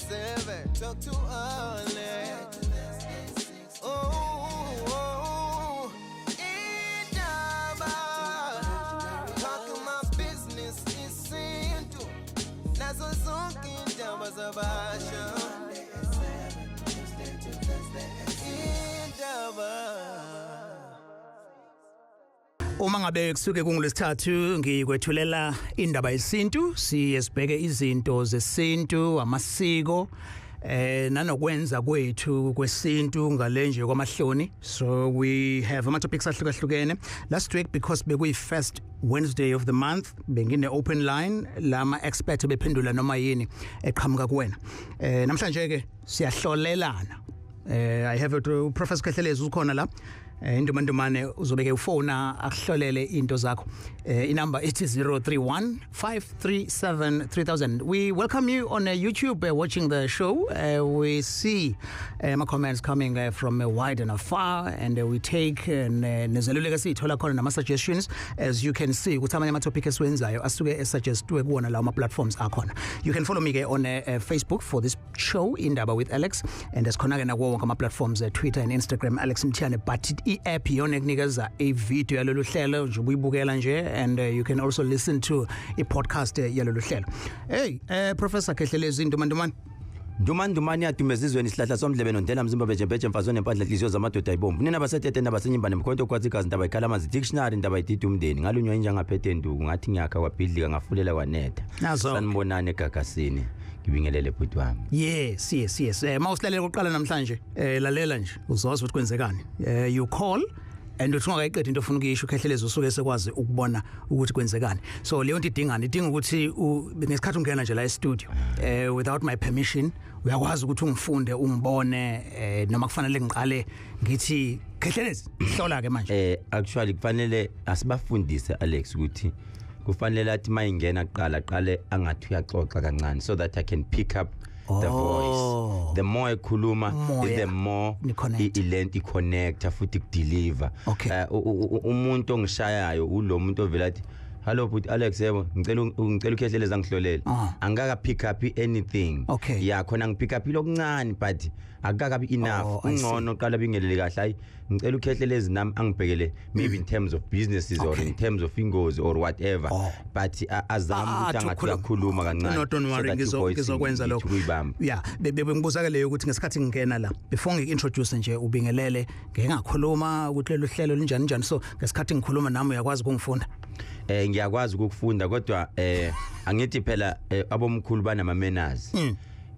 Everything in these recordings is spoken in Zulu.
7. Talk to Alex. Oh, oh, indaba. Talk my business isintu. Nazo zonke indaba zabasha. Indaba. Uma ngabe kusuke kungolwesithathu ngikwethulela indaba yesintu, siye sibheke izinto zesintu, amasiko nanokwenza kwethu kwesintu ngale nje kwamahloni. So we have ama topics ahlukahlukene. Last week, because bekuyi first Wednesday of the month, bengine open line lama expert bephendula noma yini eqhamuka kuwena. Namhlanje ke siyahlolelana. I have Professor Khehlelezi ukhona la. Indumandumane uzobeke ufona akuhlolele into zakho. Inumber ithi 031 537 3000. We welcome you on YouTube watching the show. We see my comments coming from wide and afar, and we take nezeluleko esithola khona nama suggestions. As you can see ukuthi amanye ama topic esiwenzayo asuke esuggestwe kuwona lawo ma platforms akhona. You can follow me ke on Facebook for this show, Indaba with Alex, and esikhona ke nakuwo wonke ama platforms, Twitter and Instagram, Alex Mthiyane, but i-app iyona ekunikeza i-video yalolu hlelo nje ubuyibukela nje, and you can also listen to i-podcast yalolu hlelo. Hey, Professor Khehlelezi, Ndumandumane. Ndumandumane yadumeza izweni, isihlahla somdlebe nondela mzimba bejembeje mfazo nempandla nhliziyo zamadoda ayibomvu nina basetete nabasenyimba nemkhonto kwathi igazi ndaba ikhala amanzi dictionary ndaba idida umndeni ngalunywa inja ngaphethe nduku ngathi ngiyakha kwabhidlika ngafulela kwanetha. Sanibonani egagasini, ngibingelele bhuti wami. Yes. Mawusilalela oqala namhlanje, lalela nje uzozwa ukuthi kwenzekani. You call and uthi ungakayiqedi into ofuna ukuyisho, uKhehlelezi usuke sekwazi ukubona ukuthi kwenzekani. So leyo nto idingani, idinga ukuthi ngesikhathi ungena nje la e studio without my permission uyakwazi ukuthi ungifunde ungibone, noma kufanele ngiqale ngithi Khehlelezi hlola ke manje? Actually kufanele asibafundise Alex ukuthi kufanele athi mayingena kuqala aqale angathi uyaxoxa kancane so that I can pick up the voice. The more ekhuluma, the more ilento i-connecta futhi kudeliver. Umuntu ongishayayo ulo muntu ovela athi hello bhuti Alex, yebo ngicela uKhehlelezi angihlolela. Angikaka pick up anything. Yeah, khona ngipick up lokuncane but akukakabi enough. Ungcono uqala bingelele kahle, hayi ngicela uKhehlelezi nami angibhekele maybe in terms of businesses or in terms of ingozi or whatever, but azama ukuthi angathi uyakhuluma kancane. No, don't worry, ngizokwenza lokho. Yeah, bengibuza ke leyo ukuthi ngesikhathi ngingena la before ngiintroduce nje ubingelele ngeke ngakhuluma ukuthi lolu hlelo linjani njani, so ngesikhathi ngikhuluma nami uyakwazi ukungifunda? Ngiyakwazi ukufunda kodwa angithi phela abomkhulu banama manners.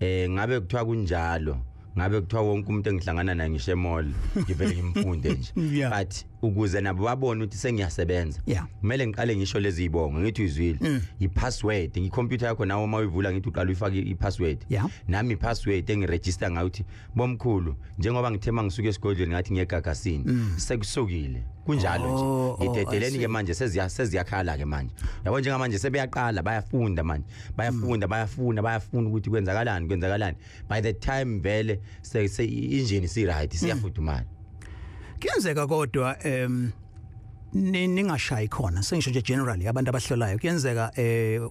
Ngabe kuthiwa kunjalo, ngabe kuthiwa wonke umuntu engihlangana naye ngisho emall ngivele ngimfunde nje, but ukuze nabo babone ukuthi sengiyasebenza kumele ngiqale ngisho lezi zibongo. Ngithi uzwile i-password ngicomputer yakho nawe uma uyivula ngithi uqala uyifake i-password. Nami i-password engiregister ngayo ukuthi bomkhulu njengoba ngithema ngisuke esigodlweni ngathi ngiyegagasini sekusukile kunjalo nje ngidedeleni ke manje seziyakhala ke manje yabo njengamanje sebeyaqala bayafunda manje bayafunda bayafuna ukuthi kwenzakalani by the time vele se engine si right siyafudumala. Kuyenzeka kodwa ningashayi khona, sengisho nje generally abantu abahlolayo kuyenzeka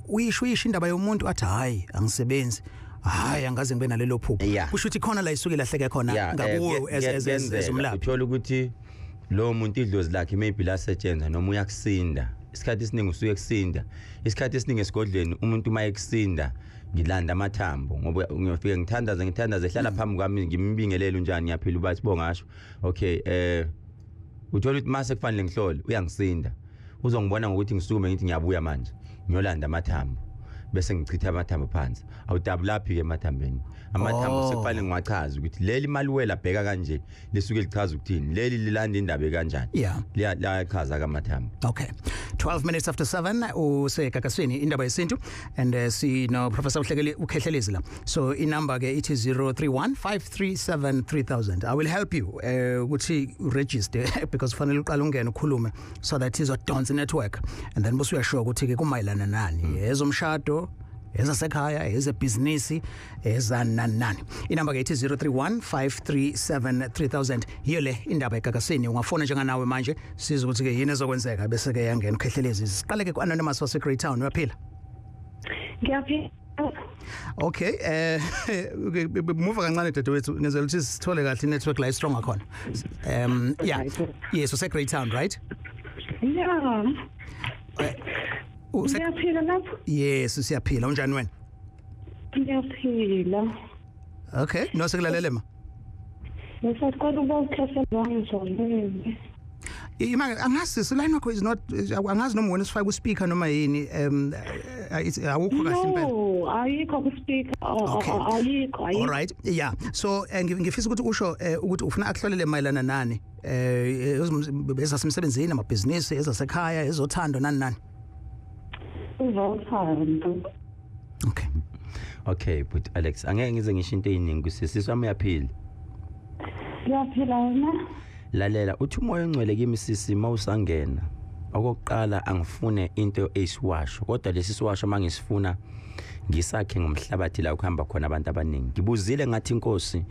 uyisho indaba yomuntu athi hayi angisebenzi, hayi angaze ngibe nalelo phupho, kusho ukuthi khona la isuke lahleke khona ngakuwe as umlaphi. Uthola ukuthi lo muntu idlozi lakhe maybe lasetshenzwa noma uyakusinda. Isikhathi esiningi usuke kusinda, isikhathi esiningi esigodlweni umuntu uma ekusinda ngilanda amathambo ngoba ngiyofika ngithandaze ehlala phambi kwami ngimbingelele unjani ngiyaphila uba sibonga asho okay. Uthola ukuthi mase kufanele ngihlole uyangisinda, uzongibona ngokuthi ngisukume ngithi ngiyabuya manje ngiyolanda amathambo bese ngichitha amathambo phansi. Awudabulaphi ke emathambeni amathambo sekufanele ngiwachaze ukuthi leli maliwela bheka kanje lisuke lichaza ukuthini, leli lilanda indaba kanjani, liyachaza kamathambo. Okay, 12 minutes after 7 usegagasini indaba yesintu and sino Professor uKhehlelezi la. So inumber ke ithi 031 537 3000. I will help you ukuthi register because kufanele uqale ungene ukhulume so that izodonsa network and then bese uyasho ukuthi ke kumayelana nani, ezomshado, ezasekhaya, ezebhizinisi, ezanani. Inamba ke ithi 031 537 3000. Yiyo le indaba egagasini. Ungafona njenganawe manje siza ukuthi ke yini ezokwenzeka bese ke yangena uKhehlelezi. Siqale ke ku-Anonymous wase Greytown. Uyaphila? Ngiyaphila. Okay, muva kancane dadewethu, ngenzela ukuthi sithole kahle i-network la strong khona. Yeah. Yes, use Greytown, right? Yeah. Uyaphila lapho? Yes, siyaphila. Unjani wena? Ngiyaphila. Okay, no sikulalele ma. Ngisaqala ukukhahlela ngizolele. Ima angazi line wakho is not, angazi noma wena usifaka ku speaker noma yini, awukho kahle impela. No, ayikho ku speaker, ayikho. All right. Yeah. So ngifisa ukuthi usho ukuthi ufuna akuhlolele mayelana nani? Ezasemsebenzini, amabhizinisi, ezasekhaya, ezothando, nani nani. Uzothando. Okay. Okay, but Alex, angeke ngize ngisho into eyiningi kusisi wami, uyaphila. Ngiyaphila wena. Lalela, uthi umoya ongcwele kimi sisi mawusangena. Okokuqala angifune into eyisiwasho, kodwa lesi siwasho mangisifuna ngisakhe ngomhlabathi la kuhamba khona abantu abaningi. Ngibuzile ngathi inkosi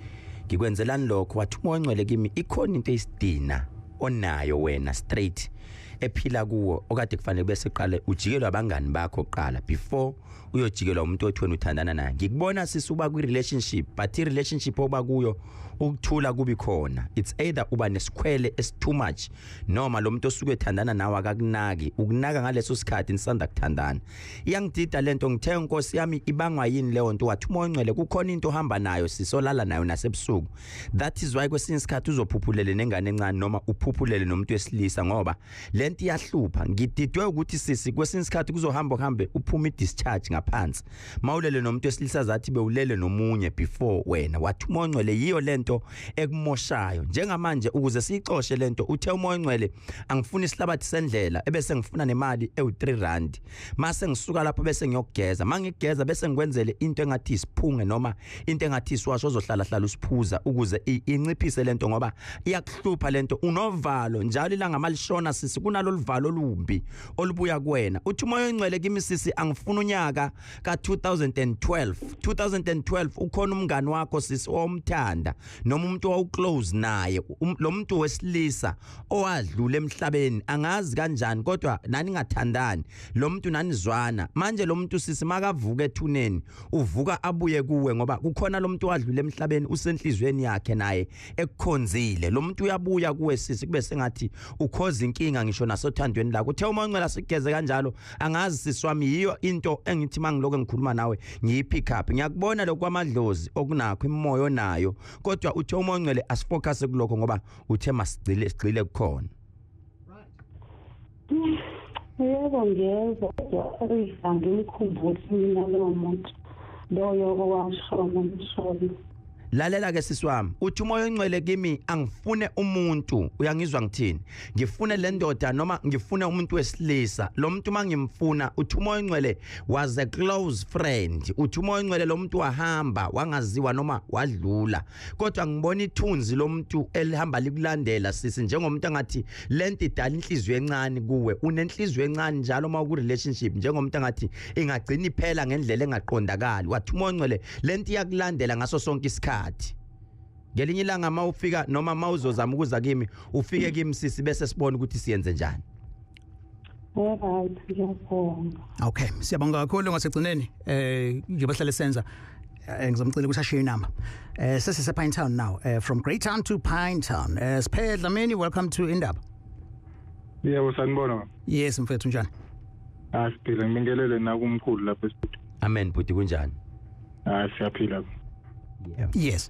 ngikwenzelani lokho, wathi umoya ongcwele kimi ikhona into eyisidina onayo wena straight ephila kuwo okade kufanele bese qale ujikelwa abangani bakho kuqala before uyojikelwa umuntu othi wena uthandana naye. Ngikubona sisi uba kwi relationship, but i relationship oba kuyo ukuthula kubi khona. It's either uba nesikhwele es too much noma lo muntu osuke ethandana nawe akakunaki, ukunaka ngaleso sikhathi nisanda kuthandana. Iyangidida lento, ngithe inkosi yami ibangwa yini leyo nto? Wathi umoya ongcwele kukhona into ohamba nayo sisolala nayo nasebusuku. That is why kwesinye isikhathi uzophuphulele nengane encane noma uphuphulele nomuntu wesilisa, ngoba lento iyahlupha. Ngididwe ukuthi sisi kwesinye isikhathi kuzohamba kuhambe uphume i-discharge ngaphansi mawulele nomuntu wesilisa zathi bewulele nomunye before wena. Wathi umoya ongcwele yiyo lento ekumoshayo njengamanje. Ukuze siyixoshe lento, uthe umoya ongcwele angifuni isihlabathi sendlela ebese ngifuna nemali ewu3 rand, mase ngisuka lapho bese ngiyokugeza, mangigeza bese ngikwenzele into engathi isiphunge noma into engathi isiwasho ozohlala hlala usiphuza ukuze inciphise lento, ngoba iyakuhlupha lento. Unovalo njalo ilanga malishona sisi, kunalolu valo olumbi olubuya kuwena. Uthi umoya ongcwele kimi sisi angifuna unyaka ka 2012 ukhona umngani wakho sisi owamthanda noma umuntu owuclose naye, lo muntu wesilisa owadlula emhlabeni, angazi kanjani kodwa nani ngathandani lo muntu, nanizwana. Manje lo muntu sisi makavuka ethuneni uvuka abuye kuwe, ngoba kukhona lo muntu owadlula emhlabeni usenhlizweni yakhe naye ekukhonzile. Lo muntu uyabuya kuwe sisi, kube sengathi ukhoza inkinga ngisho nasothandweni lakho. Uthe umoya ongcwele sigeze kanjalo. Angazi sisi wami, yiyo into engithi mangiloko ngikhuluma nawe ngiyipick up, ngiyakubona lokwamadlozi okunakho imoya onayo, kodwa uthe umoya ongcwele asifocus kulokho ngoba uthe masigcile sigcile kukhona. Yebo, ngiyezwa, angimkhumbuli mina lowo muntu loyo owashona umshona. Lalela ke sisi wami, uthi umoya ongcwele kimi angifune umuntu, uyangizwa ngithini? Ngifune le ndoda noma ngifune umuntu wesilisa. Lo muntu mangimfuna, uthi umoya ongcwele was a close friend. Uthi umoya ongcwele lo muntu wahamba wangaziwa noma wadlula, kodwa ngibona ithunzi lomuntu elihamba likulandela sisi, njengomuntu angathi lento idala inhliziyo encane kuwe. Unenhliziyo encane njalo uma ku relationship, njengomuntu angathi ingagcina iphela ngendlela engaqondakali. Wathi umoya ongcwele lento iyakulandela ngaso sonke isikhathi. Ngelinye ilanga mawufika noma mawuzozama ukuza kimi, ufike kimi sisi bese sibone ukuthi siyenze njani. Alright, ngiyabonga. Okay, siyabonga kakhulu. Ngasegcineni njengoba sihlale senza, ngizomcela ukuthi ashiye inamba. Sesise Pine Town now, from Greytown to Pine Town. Siphe Dlamini, welcome to Indaba. Yebo, sanibona. Yes mfethu, njani? Asiphila, ngibingelele nakumkhulu lapha esitudio. Amen bhuti, kunjani? Siyaphila. Yes.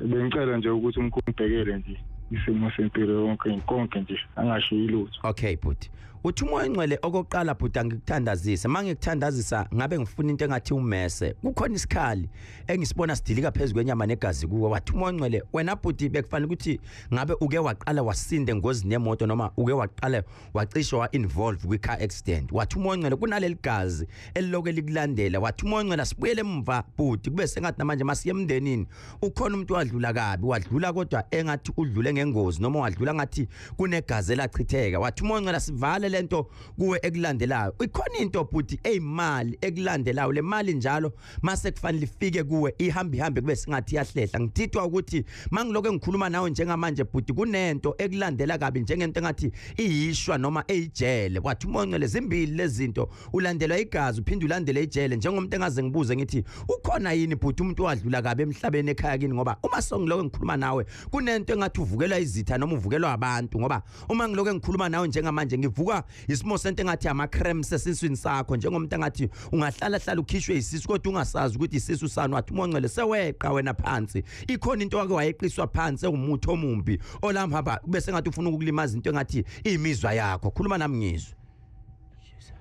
Bengicela nje ukuthi umkhulu ubhekele nje isimo sempilo yonke konke nje, angashiyi lutho. Okay bhuti. Uthi umoya ongcwele okokuqala bhuti angikuthandazise, mangikuthandazisa ngabe ngifuna into engathi umese. Kukhona isikhali engisibona sidilika phezulu kwenyama negazi kuwe. Wathi umoya ongcwele wena bhuti bekufanele ukuthi ngabe uke waqala wasinde engozini yemoto noma uke waqala wacishwa wa involve kwi car accident. Wathi umoya ongcwele kunaleli gazi eliloke likulandela. Wathi umoya ongcwele asibuyele emva bhuti, kube sengathi namanje masiye emndenini ukhona umuntu wadlula kabi, wadlula kodwa engathi udlule ngengozi noma wadlula ngathi kunegazi elachitheka. Wathi umoya ongcwele sivale lento kuwe ekulandelayo. Ikhona into bhuti eyimali ekulandelayo, le mali njalo mase kufanele ifike kuwe ihambe ihambe kube singathi iyahlehla. Ngithithwa ukuthi mangiloko engikhuluma nawe njengamanje bhuti, kunento ekulandela kabi njengento engathi iyishwa noma eyijele. Kwathi uMongcwele zimbili lezinto, ulandelwa igazi uphinde ulandele ijele. Njengomuntu engaze ngibuze ngithi ukhona yini bhuti umuntu owadlula kabi emhlabeni ekhaya kini, ngoba uma songiloko ngikhuluma nawe kunento engathi uvukelwa izitha noma uvukelwa abantu. Ngoba uma ngiloko ngikhuluma nawe njengamanje ngivuka isimo sento engathi ama cramps esiswini sakho, njengomuntu engathi ungahlala hlala ukhishwe isisu kodwa ungasazi ukuthi isisu sani. Wathi uMongcwele seweqa wena phansi, ikhona into wake wayeqiswa phansi ewumuthi omumbi olamhamba bese ngathi ufuna ukukulimaza into engathi imizwa yakho. Khuluma nami ngizwe.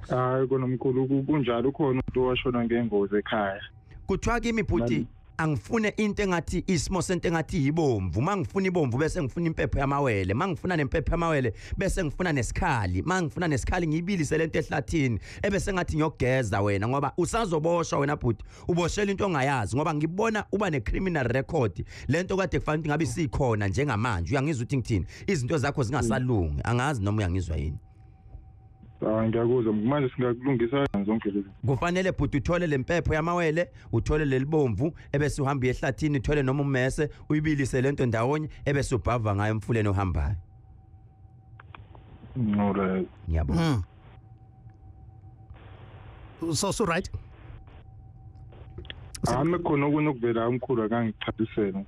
Hayi kona mkhulu, kunjalo, ukhona umuntu owashona ngengozi ekhaya. Kuthiwa kimi bhuti angifune into engathi isimo sento engathi yibomvu. Mangifuna ibomvu bese ngifuna impepho yamawele, mangifuna nempepho yamawele bese ngifuna nesikhali, mangifuna nesikhali ngiyibilise lento ehlathini ebese ngathi ngiyogeza wena, ngoba usazoboshwa wena bhuti, uboshela into ongayazi. Ngoba ngibona uba ne-criminal record, lento kade kufanele ukuthi ngabe isikhona njengamanje. Uyangizwa ukuthi ngithini? Izinto zakho zingasalungi. Angazi noma uyangizwa yini. Ngiyakuzwa. Manje singakulungisa zonke lezi. Kufanele bhuti uthole lempepho yamawele, uthole lelibomvu, ebese uhamba ehlathini uthole noma ummese uyibilise lento ndawonye ebese ubhava ngayo emfuleni ohambayo. Alright. Ngiyabonga. So right. Ami khona okunye okuvela umkhulu akangichazisela.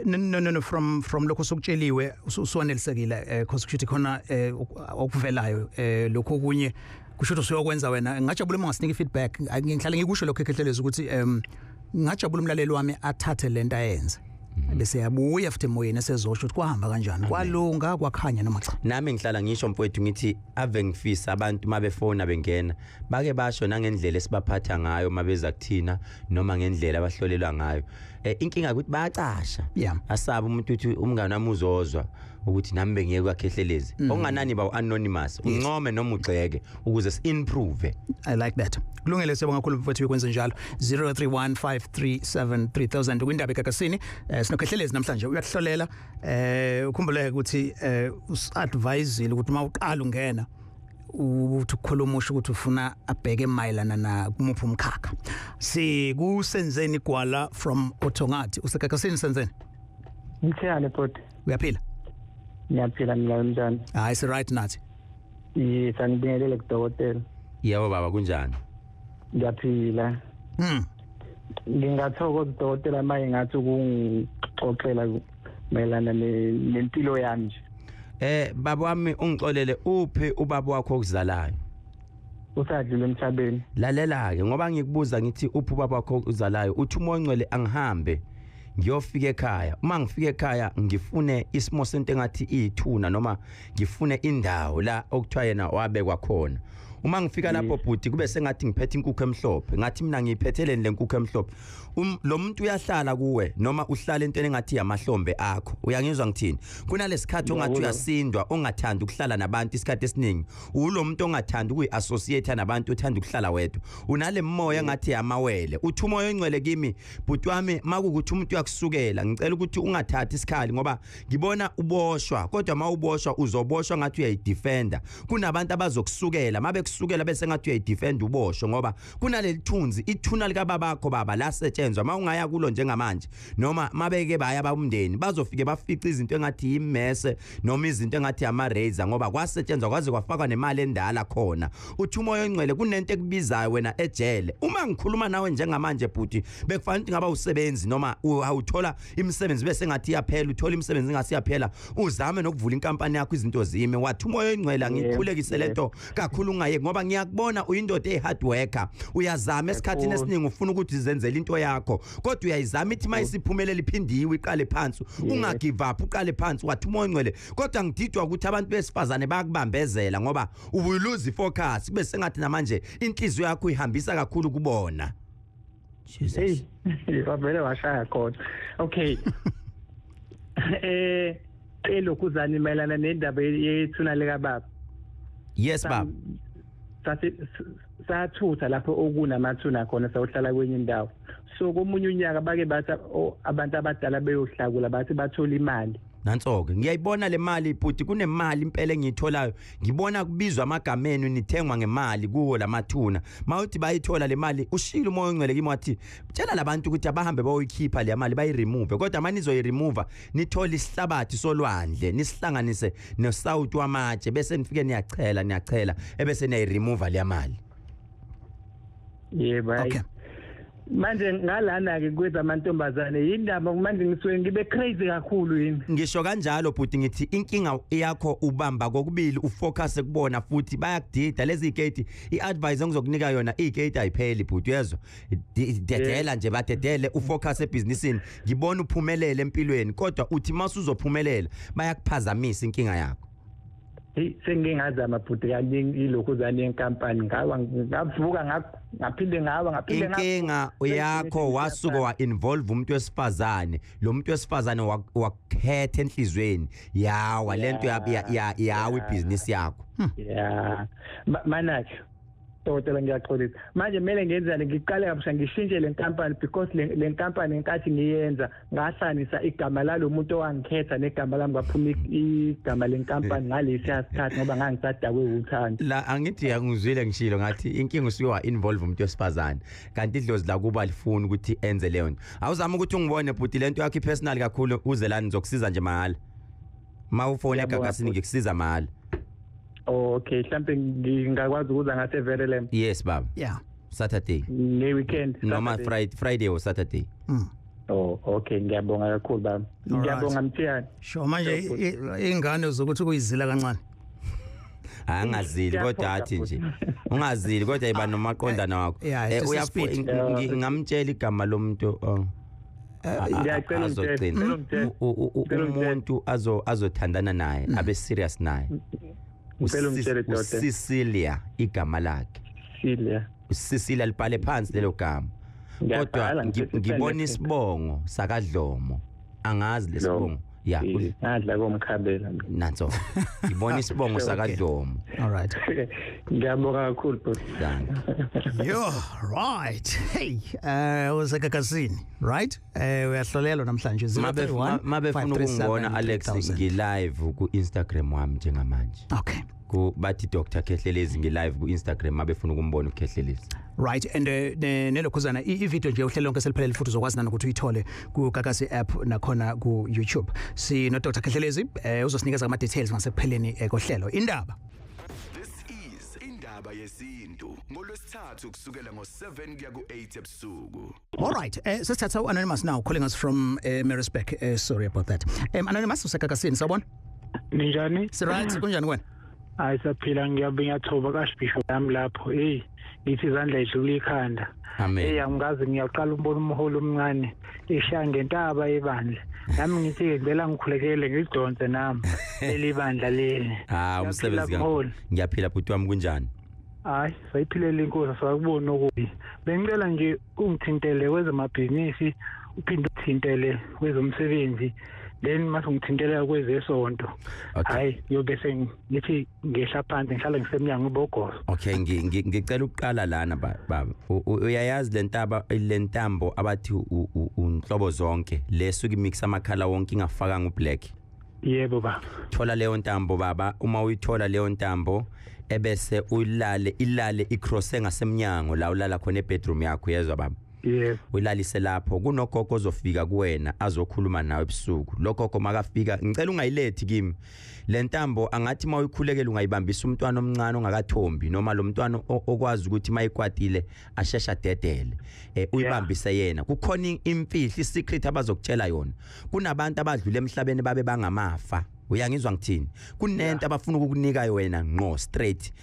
No from lokho sokutsheliwe usuwanelisekile, cause kushuthi khona okuvelayo lokho okunye kusho ukuthi usuyokwenza wena. Ngajabula uma ungasinika feedback. Ngihlale ngikusho lokho ekhehlelezi ukuthi ngajabula umlaleli wami athathe lento ayenze bese yabuya futhi emoyeni esezosho ukuthi kwahamba kanjani, kwalunga, kwakhanya noma cha. Nami ngihlala ngisho mfowethu ngithi ave ngifisa abantu mabefona bengena bake basho nangendlela esibaphatha ngayo mabeza kuthina noma ngendlela abahlolelwa ngayo. Inkinga ukuthi bayacasha, asaba umuntu uthi umngane wami uzozwa ukuthi nami bengiye kwakhehlelezi. Okunganani ba anonymous, uncome noma ugxeke ukuze si-improve. I like that. Kulungile, siyabonga kakhulu mfowethu ukwenza njalo. 0315373000 kwindaba eGagasini. Sinokhehlelezi namhlanje uyakuhlolela. Ukhumbuleke ukuthi usadvisile ukuthi uma uqala ungena uthi ukukhuluma usho ukuthi ufuna abheke mayelana na kumuphi umkhakha. Sikusenzeni Gwala from Othongathi. UseGagasini Senzeni? Ngithiyane bhuti. Uyaphila? Ngiyaphila mina, njani? Hayi si right nathi. Yes, angibingelele kudokotela. Yebo baba, kunjani? Ngiyaphila. Ngingathokoza udokotela maye ngathi ukungixoxela mayelana nempilo yami nje. Baba wami ungixolele, uphi ubaba wakho okuzalayo? Usadlule emhlabeni. Lalela ke ngoba ngikubuza ngithi uphi ubaba wakho okuzalayo, uthi uMongcwele angihambe ngiyofika ekhaya. Uma ngifika ekhaya ngifune isimo sento engathi ithuna noma ngifune indawo la okuthiwa yena wabekwa khona. Uma ngifika lapho bhuti kube sengathi ngiphethe inkukhu emhlophe, ngathi mina ngiyiphetheleni le nkukhu emhlophe. Lo muntu uyahlala kuwe noma uhlala entweni engathi amahlombe akho. Uyangizwa ngithini? Kunalesikhathi ongathi uyasindwa ongathanda ukuhlala nabantu isikhathi esiningi. Ulo muntu ongathanda ukuyiassociate nabantu, uthanda ukuhlala wedwa. Unale moya engathi amawele. Uthi umoya ongcwele kimi bhuti wami makukuthi umuntu uyakusukela, ngicela ukuthi ungathathi isikhali ngoba ngibona uboshwa, kodwa mawuboshwa uzoboshwa ngathi uyayidefender. Kunabantu abazokusukela mabe kusukela bese ngathi uyayidefend uboshwe, ngoba kunaleli thunzi ithuna lika babakho baba lasetshenzwa. Mawungaya kulo njengamanje noma mabeke baya abamndeni bazofike bafice izinto engathi imese noma izinto engathi ama razor, ngoba kwasetshenzwa kwaze kwafakwa nemali endala khona. Uthi umoya ongcwele kunento ekubizayo wena ejele. Uma ngikhuluma nawe njengamanje bhuti bekufanele ukuthi ngaba usebenzi noma awuthola imisebenzi bese ngathi iyaphela, uthola imisebenzi ingasi iyaphela, uzame nokuvula inkampani yakho izinto zime. Wathi umoya ongcwele angikhulekise lento kakhulu ungaye, ngoba ngiyakubona uyindoda ehard worker, uyazama esikhathini esiningi ufuna ukuthi uzenzele into yakho, kodwa uyayizama ithi mayisiphumelela iphindiwe iqale phansi, unga give up uqale phansi. Wathi umoya ongcwele kodwa ngididwa ukuthi abantu besifazane bayakubambezela ngoba ubuyuluza ifocus kube sengathi namanje inhliziyo yakho ihambisa kakhulu kubona. Jesus. Hey, wavele washaya khona. Okay. Elokuzani mayelana nendaba yethuna lika baba. Yes baba. Sathutha lapho okunamathuna khona sawuhlala kwenye indawo. So komunye unyaka bake bathi abantu abadala beyohlakula bathi bathola imali. Nanso-ke ngiyayibona le mali bhuti, kunemali impela engiyitholayo, ngibona kubizwa amagama enu nithengwa ngemali kuwo lamathuna. Mawuthi bayithola le mali, ushilo umoya ongcwele kimi wathi tshela labantu ukuthi abahambe bayoyikhipha le mali bayiremove, kodwa manje nizoyiremove nithole isihlabathi solwandle nisihlanganise nosawuti wamatshe, bese nifike niyachela niyachela ebese niyayiremove le mali. Yebo, hayi. Okay. Manje ngalana ke kwezamantombazane yindaba manje ngisuke ngibe crazy kakhulu yini. Ngisho kanjalo bhuti, ngithi inkinga yakho ubamba kokubili, ufocus kubona futhi bayakudida lezi igate. Iadvice engizokunika yona, igate ayipheli bhuti, uyezwa? Dedela nje, badedele, ufocus ebhizinisini. Ngibona uphumelele empilweni, kodwa uthi masuzophumelela bayakuphazamisa inkinga yakho. Hey, sengingazama bhuti kaningi ilokhuzane yenkampani, ngawa ngavuka ngaphinde ngawa ngaphinde. Inkinga yakho wasuka wa-involve umuntu wesifazane, lo muntu wesifazane wakhetha enhlizweni yawa lento yawa ibhizinisi yakho. Yeah, mana dokotela ngiyaxolisa, manje kumele ngenzani? Ngiqale kabusha ngishintshe le nkampani, because le nkampani enkathi ngiyenza ngahlanisa igama lalo muntu owangikhetha negama lami, kwaphuma igama lenkampani ngalesiya sikhathi ngoba ngangisadakwe uthando. La angithi angizwile ngishilo ngathi inkinga usuke wa-involve umuntu wesifazane, kanti idlozi lakuba lifuni ukuthi enze leyo nto. Awuzama ukuthi ungibone bhuti, lento yakho ipersonal kakhulu, uze lana ngizokusiza nje mahhala. Ma ufone egagasini ngikusiza mahhala. Okay, mhlambe ngingakwazi ukuza ngase Verulam. Yes baba. Yeah. Saturday. Ne weekend. Noma Friday or Saturday. Oh, okay, ngiyabonga kakhulu baba. Ngiyabonga Mthiyane. Sure, manje ingane uzokuthi kuyizila kancane. Angazili kodwa athi nje. Ungazili kodwa iba nomaqondana wakho. Ngingamtshela igama lomuntu ngiyacela azogcina. Umuntu azothandana naye, abe serious naye. Cecilia igama lakhe. Cecilia. Cecilia libhale phansi lelo gama. Kodwa ngibona isibongo sakaDlomo. Angazi lesibongo. Yeah, ngadla komkhabela. Nanso. Ngibona isibongo sakaDlomo. All right. Ngiyabonga kakhulu bhuti. Yo, right. Hey, usekakasini, right? Uyahlolelwa namhlanje 031. Mabefuna ukungibona Alex ngi live ku Instagram wami njengamanje. Okay. Ku bathi Dr Khehlelezi ngi live ku Instagram mabefuna ukumbona uKhehlelezi. Right, and nelokhuzana i-video nje uhlelo lonke seliphelele futhi uzokwazi nanokuthi uyithole ku Gagasi app nakhona ku YouTube. Si no Dr Khehlelezi uzosinikeza ama details ngasekupheleni kohlelo. Indaba. This is Indaba Yesintu ngolwesithathu kusukela ngo7 kuya ku8 ebusuku. All right, sesithatha uAnonymous now calling us from Maritzburg. Sorry about that. Anonymous usegagasini, sawubona? Ninjani? Si right, kunjani wena? Hayi saphila, ngiyathoba kaSbisho yami lapho. Hey, ngithi izandla idlula ikhanda. Hey, angikaze ngiyaqala ukubona umholo omncane eshaya ngentaba ebandla. Nami ngithi ngicela ngikhulekele ngidonse nami leli bandla leli. Ah, umsebenzi kakhulu. Ngiyaphila bhuti wami, kunjani? Hayi, sayiphilela inkosi, sakubona okubi. Bengicela nje ungithintele kwezamabhizinisi, uphinde uthintele kwezomsebenzi. Then mase ngithintela kwezesonto. Hayi, ngiyobe sengithi ngehla phansi ngihlala ngisemnyango ubogoso. Okay, ngicela ukuqala lana baba. Uyayazi lentaba lentambo abathi unhlobo zonke lesuka imix amakhala wonke ingafakanga ublack. Yebo baba. Thola leyo ntambo baba, uma uyithola leyo ntambo ebese uyilale ilale icross engasemnyango la ulala khona ebedroom yakho, uyezwa baba? Yebo. Uyilalise lapho, kunogogo ozofika kuwena azokhuluma nawe ebusuku. Logogo makafika ngicela ungayilethi kimi le ntambo, angathi mawuyikhulekela ungayibambisa umntwana omncane ongakathombi noma lo mntwana okwazi ukuthi mayikwatile ashesha dedele, uyibambise yena. Kukhona imfihlo, isecret abazokutshela yona. Kunabantu abadlule emhlabeni babe bangamafa, uyangizwa ngithini? Kunento abafuna ukukunika wena ngqo straight.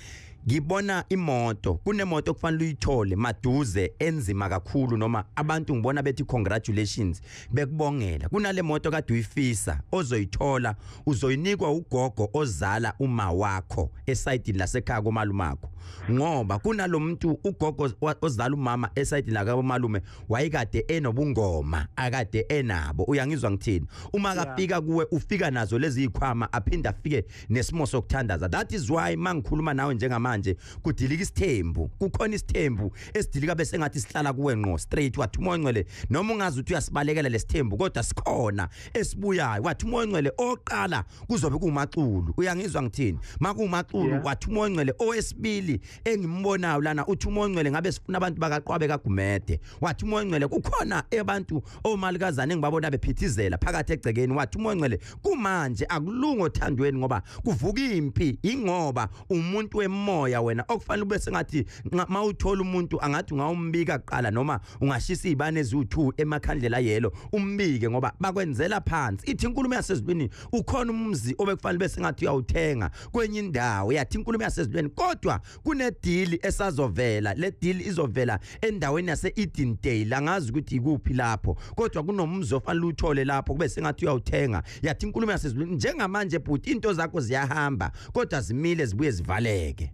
Ngibona imoto, kunemoto okufanele uyithole maduze enzima kakhulu, noma abantu ngibona bethi congratulations bekubongela. Kunale moto kade uyifisa ozoyithola, uzoyinikwa ugogo ozala uma wakho esayidini lasekhaya komalumakho, ngoba kunalomuntu ugogo ozala umama esayidini la komalume wayekade enobungoma akade enabo, uyangizwa ngithini? Uma kafika kuwe ufika nazo lezi zikhwama, aphinda afike nesimo sokuthandaza. That is why mangikhuluma nawe njengamanje manje kudilika isithembu, kukhona isithembu esidilika bese ngathi sihlala kuwe ngqo straight. Wathi uMoya oNgcwele noma ungazi ukuthi uyasibalekela lesithembu kodwa sikhona esibuyayo. Wathi uMoya oNgcwele oqala kuzobe kumaxulu, uyangizwa ngithini? Makumaxulu wathi uMoya oNgcwele owesibili engimbonayo lana, uthi uMoya oNgcwele ngabe sifuna abantu bakaqwabe kaGumede. Wathi uMoya oNgcwele kukhona abantu omalikazana engibabona bephithizela phakathi egcekeni. Wathi uMoya oNgcwele kumanje akulungo othandweni ngoba kuvuka impi, ingoba umuntu wemoya wena okufanele ube sengathi mawuthola umuntu angathi ungawumbika kuqala noma ungashisa izibane eziwu2 emakhandlela yelo umbike ngoba bakwenzela phansi. Ithi inkulumo yasezulwini ukhona umzi obekufanele bese ngathi uyawuthenga kwenye indawo, yathi inkulumo yasezulwini kodwa kune deal esazovela. Le deal izovela endaweni yase Edendale, angazi ukuthi ikuphi lapho kodwa kunomzi ofanele uthole lapho kube sengathi uyawuthenga. Yathi inkulumo yasezulwini njengamanje bhuti into zakho ziyahamba kodwa zimile zibuye zivaleke.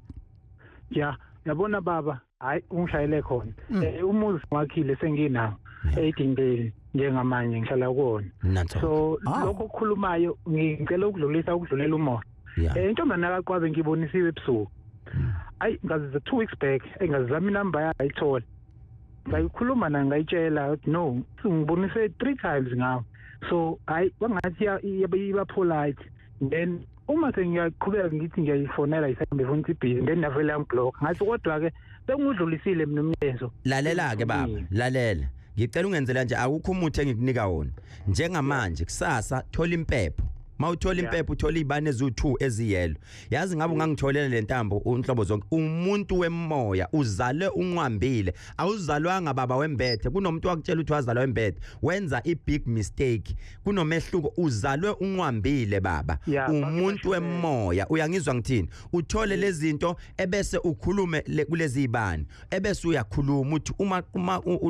Ya yabona baba, hayi ungishayele khona umuzi wakhile senginawo Edendale njengamanje ngihlala kuwona. So lokho okukhulumayo ngicela ukudlulisa ukudlulela umoya. Intombazana kaQwabe ngibonisiwe ebusuku. Ayi ngazi 2 weeks back engazama inamba yayo ayithola. Ngayikhuluma naye ngayitshela ukuthi no ngibonise 3 times ngawo. So hayi kwangathi iba polite, then uma sengiyaqhubeka ngithi ngiyayifonela isambe ifoni ibhizi, then navele yangiblock. Ngathi kodwa ke bengudlulisile mina umyezo. Lalela ke baba, lalela. Ngicela ungenzela nje akukho umuthi engikunika wona. Njengamanje kusasa thola impepho. Mawuthola impepho uthola izibane eziwu2 eziyelo. Yazi ngabe ungangitholela le ntambo unhlobo zonke. Umuntu wemoya uzale unqwambile, awuzalwanga baba wembethe. Kunomuntu wakutshela ukuthi wazalwa wembethe, wenza i big mistake. Kunomehluko, uzalwe unqwambile baba. Umuntu wemoya, uyangizwa ngithini? Uthole lezi zinto ebese ukhulume kulezi zibane, ebese uyakhuluma uthi uma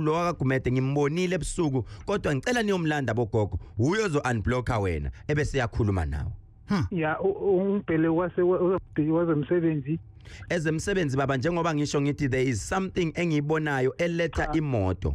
lo kaGumede ngimbonile ebusuku kodwa ngicela niyomlanda bogogo, uyozo unblocka wena ebese yakhuluma nawe. Ya ungibhele wase wazemsebenzi ezemsebenzi baba, njengoba ngisho ngithi there is something engiyibonayo eletha imoto.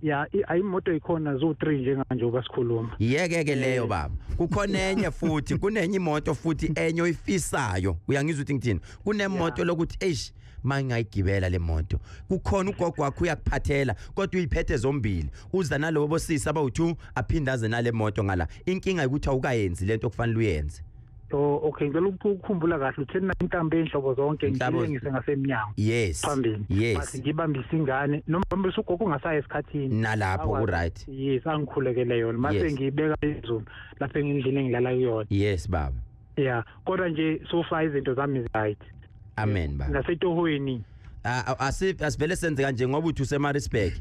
Ya ayimoto ikhona zo 3 njenganje obasikhuluma. Yeke ke leyo baba, kukhona enye futhi, kunenye imoto futhi enye oyifisayo. Uyangizwa ukuthi ngithini? Kunemoto lokuthi eish mangayigibela le moto. Kukhona ugogo wakho uyakuphathela kodwa uyiphethe zombili, uza nalobo bosisi abawu2 aphinda aze nale moto ngala. Inkinga ukuthi awukayenzi lento okufanele uyenze. Oh okay, ngicela ukukhumbula kahle utheni intambo enhlobo zonke ngilengise ngasemnyango. Yes. Phambili. Yes. Ngibambisa ingane noma bambisa ugogo ungasayi esikhathini. Nalapho ku right. Yes, angikhulekele yona mase ngiyibeka phezulu lapha endlini engilala kuyona. Yes baba. Yeah, kodwa nje so far izinto zami right. Amen baba. Nasetohweni asivele senze kanje ngoba uthi useMaritzburg.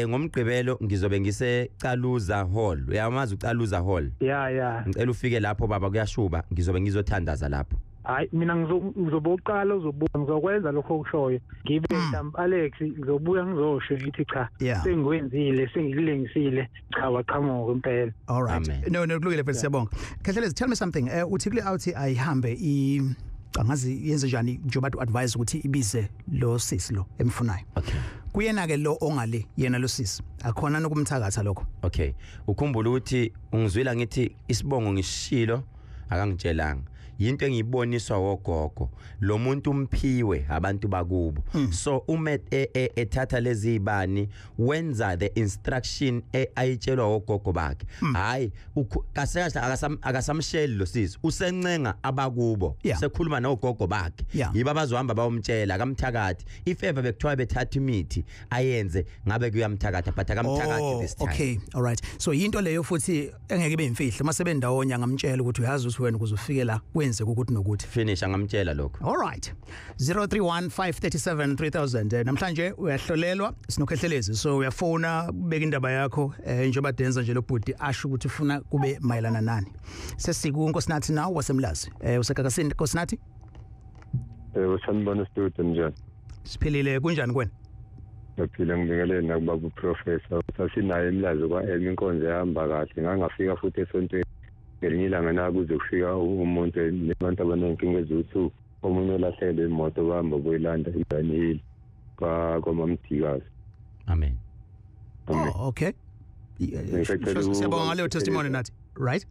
Ngomgqibelo ngizobe ngise Caluza Hall. Uyamazi uCaluza Hall? Yeah yeah. Ngicela ufike lapho baba, kuyashuba, ngizobe ngizothandaza lapho. Hayi mina ngizoboqala uzobuka ngizokwenza lokho okushoyo. Ngibe mhlawumbe Alex ngizobuya ngizosho ngithi cha sengiwenzile sengikulengisile cha waqhamuka impela. All right. No kulungile mfethu, siyabonga. Khehlelezi, tell me something. Uthi kule out ayihambe i angazi yenze njani njengoba u advise ukuthi ibize lo sisi lo emfunayo. Okay. Kuyena ke lo ongale yena lo sisi akhona nokumthakatha lokho. Okay. Ukhumbula ukuthi ungizwila ngithi isibongo ngishilo akangitshelanga. Yinto engiyiboniswa wogogo lo muntu umphiwe abantu bakubo. So uma ethatha lezi zibani wenza the instruction ayitshelwa wogogo bakhe. Hayi kahle akasamsheli lo sisi, usencenga abakubo, sekhuluma nogogo bakhe. Yiba bazohamba bayomtshela akamthakathi. If ever bekuthiwa bethatha imithi ayenze ngabe kuyamthakatha, but akamthakathi this time. Okay, all right. So yinto leyo futhi engeke ibe imfihlo masebendawonye angamtshela ukuthi uyazi ukuthi wena ukuzofike la ukuthi nokuthi finish, angamtshela lokho. All right. 0315373000. Namhlanje uyahlolelwa sinoKhehlelezi, so uyafona ubeka indaba yakho njengoba denza nje lo bhuti asho ukuthi ufuna kube mayelana nani. Sesiku Nkosinathi nawe wasemlazi. Usekakasini Nkosinathi? Sanibona studio, njani? Siphilile, kunjani kwena? Ngiphila, ngibingelele nakubaba uprofessor. Sasinaye emlazi kwa inkonzo ehamba kahle. Ngangafika futhi esontweni ngelinye ilanga nakuze kufika umuntu nabantu abanenkinga eziwu2, omunye olahlelwe imoto bahamba boyilanda endaweni kwaMamdikazi. Amen. Oh okay. Siyabonga ngaleyo testimony nathi, right?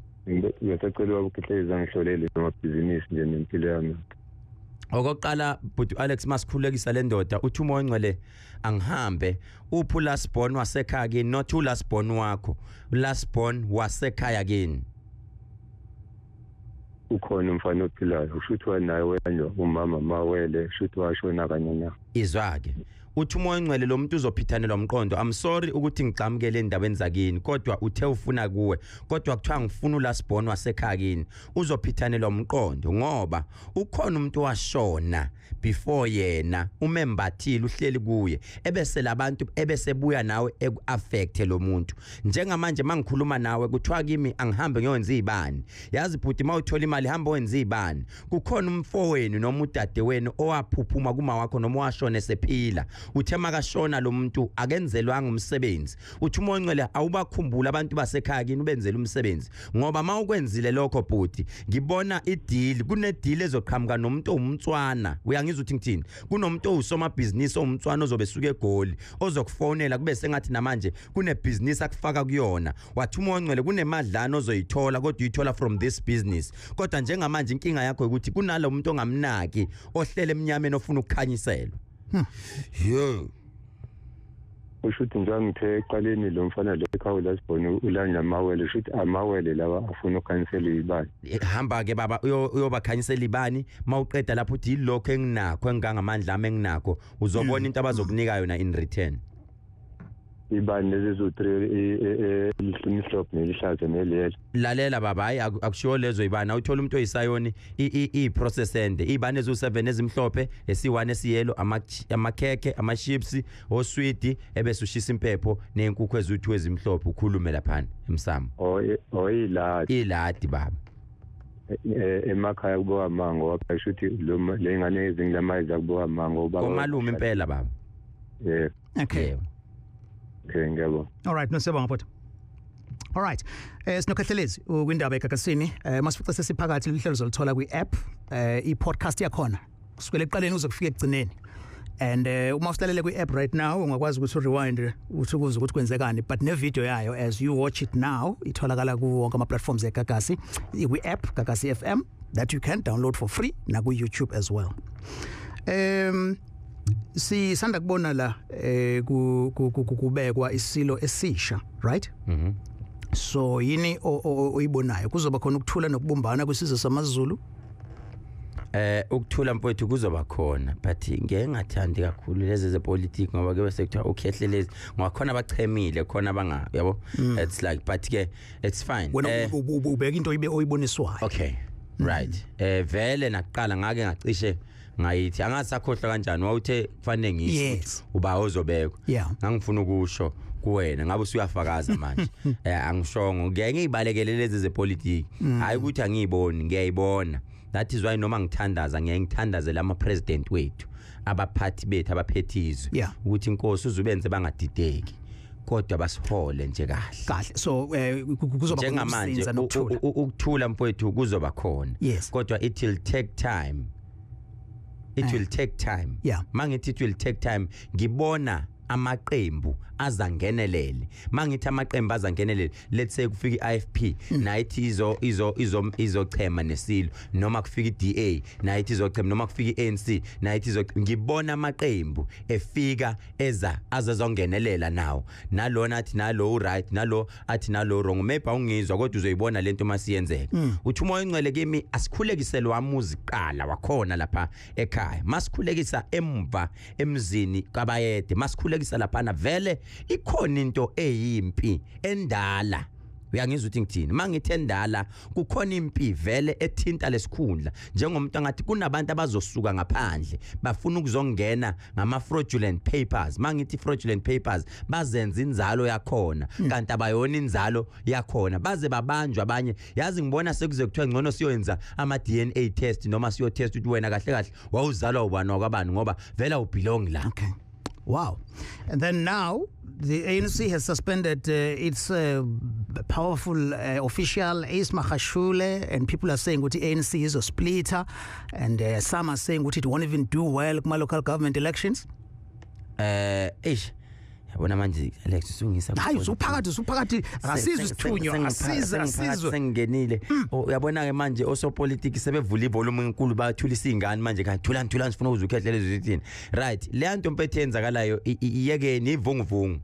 Ngisacela ukuhleza ngihlolele amabhizinisi nje nempilo yami. Okokuqala but Alex, masikhulekisa le ndoda, uthi uMoya oNgcwele angihambe uphi last born wasekhaya kini, not u last born wakho, last born wasekhaya kini. Ukhona umfana ophilayo, usho ukuthi wanaye wena umama mawele, usho ukuthi washona kanye na. Izwa ke, uthi uMoya oNgcwele lo muntu uzophithanelwa umqondo. I'm sorry ukuthi ngigxamukele endabeni zakini, kodwa uthe ufuna kuwe, kodwa kuthiwa ngifuna ulast born wasekhaya kini. Uzophithanelwa umqondo ngoba ukhona umuntu washona before yena, umembathile, uhleli kuye, ebese labantu ebesebuya nawe ekuaffect lo muntu. Njengamanje mangikhuluma nawe kuthiwa kimi angihambe ngiyowenza izibani. Yazi bhuti, mawuthola imali hamba wenza izibani. Kukhona umfowenu noma udadewenu owaphuphuma kuma wakho noma washona esephila. Uthe makashona lo muntu akenzelwanga umsebenzi. Uthi uMoya oNgcwele awubakhumbula abantu basekhaya kini, ubenzele umsebenzi, ngoba mawukwenzile lokho bhuti, ngibona ideal, kunedeal ezoqhamuka nomuntu owumtswana. Uyangizwa ukuthi ngithini? Kunomuntu owusomabhizinisi owumtswana ozobe esuka eGoli, ozokufonela kube sengathi namanje kunebhizinisi akufaka kuyona. Wathi uMoya oNgcwele kunemadlana ozoyithola, kodwa uyithola from this business. Kodwa njengamanje inkinga yakho ukuthi kunalo muntu ongamnaki ohlele emnyameni ofuna ukukhanyiselwa. Yo. Usho ukuthi njengoba ngithe eqaleni lo mfana lo ekhaya last born ulanda amawele, usho ukuthi amawele lawa afuna ukukhanyiselwa ibani. Hamba ke baba, uyobakhanyisela ibani. Mawuqeda lapho uthi yilokho enginakho, engangamandla ami enginakho, uzobona into abazokunika yona in return. Ibani lezi zo3, elimhlophe nelihlaza neliyelo. Lalela baba, hayi, akushiwo lezo ibani. Awuthola umuntu oyisayoni, i process ende ibani ezu7 ezimhlophe, esi1 esiyelo, amakhekhe, ama-chips, oswidi, ebese ushisa impepho nenkukhu ezu2 ezimhlophe, ukhulume laphana emsamo. Oyiladi. Iladi baba. Emakhaya kubo mango, washo ukuthi le ngane ezingilamayiza kubo mango baba. Komalume impela baba. Yeah. Okay. Yebo. Okay, ngiyabonga. All right, nosiyabonga bhuti. All right. Sinokhehlelezi kwindaba eGagasini. Masifice sesiphakathi lihlelo zolithola kwi-app, i-podcast yakhona. Kusukela ekuqaleni uze kufike ekugcineni. And uma usilalele kwi-app right now ungakwazi ukuthi rewind uthi ukuze ukuthi kwenzekani, but ne video yayo as you watch it now itholakala kuwo wonke ama platforms eGagasi, kwi-app Gagasi FM that you can download for free, na ku YouTube as well. Sisanda kubona la kubekwa isilo esisha, right? Mhm. So yini oyibonayo, kuzoba khona ukuthula nokubumbana kwisizwe samaZulu? Ukuthula mfowethu kuzoba khona, but ngeke ngathandi kakhulu lezi zepolitiki, ngoba ke bese kuthiwa ukhehlelezi, ngoba khona abachemile, khona abanga, yabo, it's like, but ke it's fine. Wena ubeka into ibe oyiboniswayo. Okay, right. Vele naqala ngake ngacishe ngayithi angasakhohlwa kanjani, wawuthe kufanele ngisho uba ozobekwa. Ngangifuna ukusho kuwena ngabe usuyafakaza manje. Angishongo, ngeke ngiyibalekele lezi zepolitiki. Hayi ukuthi angiyiboni, ngiyayibona. That is why noma ngithandaza ngeke ngithandazele ama president wethu, abaphathi bethu, abaphethe izwe, ukuthi inkosi uzubenze bangadideki, kodwa basihole nje kahle. Kahle. So kuzoba khona ukuzinza nokuthula. Ukuthula mfowethu kuzoba khona. Kodwa it will take time. It will take time. Mangithi it will take time, ngibona amaqembu azangenelele. Mangithi amaqembu azangenelele, let's say kufika iIFP nayithi izo izo izo izochema nesilo, noma kufika iDA nayithi izochema, noma kufika iANC nayithi izo. Ngibona amaqembu efika eza azazongenelela nawo, nalona athi nalo right, nalo athi nalo wrong. Maybe awungizwa, kodwa uzoyibona lento masiyenzeka. Uthi uMoya oNgcwele kimi asikhulekisele wamuzi qala wakhona lapha ekhaya, masikhulekisa emva emzini kaBayede, masikhulekisa laphana, vele ikhona into eyimpi endala. Uyangizwa ukuthi ngithini? Mangithi endala, kukhona impi vele ethinta lesikhundla, njengomuntu angathi kunabantu abazosuka ngaphandle bafuna ukuzongena ngama fraudulent papers. Mangithi fraudulent papers, bazenza inzalo yakhona, kanti abayona inzalo yakhona, baze babanjwa abanye. Yazi ngibona sekuze kuthiwa ngcono siyoyenza ama DNA test, noma siyo test ukuthi wena kahle kahle wawuzalwa ubani wakwabani, ngoba vele awubelong la. Okay. Wow. And then now the ANC has suspended its powerful official Ace Magashule, and people are saying ukuthi ANC is a splitter, and some are saying ukuthi it won't even do well kuma local government elections. Eish, Yabona manje Alex, usungisa. Hayi, usuphakathi, asizwe isithunywa, asizwe, asizwe. Sengingenile. Oh, uyabona ke manje osopolitiki sebevula ivolume enkulu, bayathulisa izingane manje, kanti thulani, thulani, sifuna ukuzwa uKhehlelezi uthini. Right, le nto mpethe yenzakalayo, iyekeni, ivunguvungu,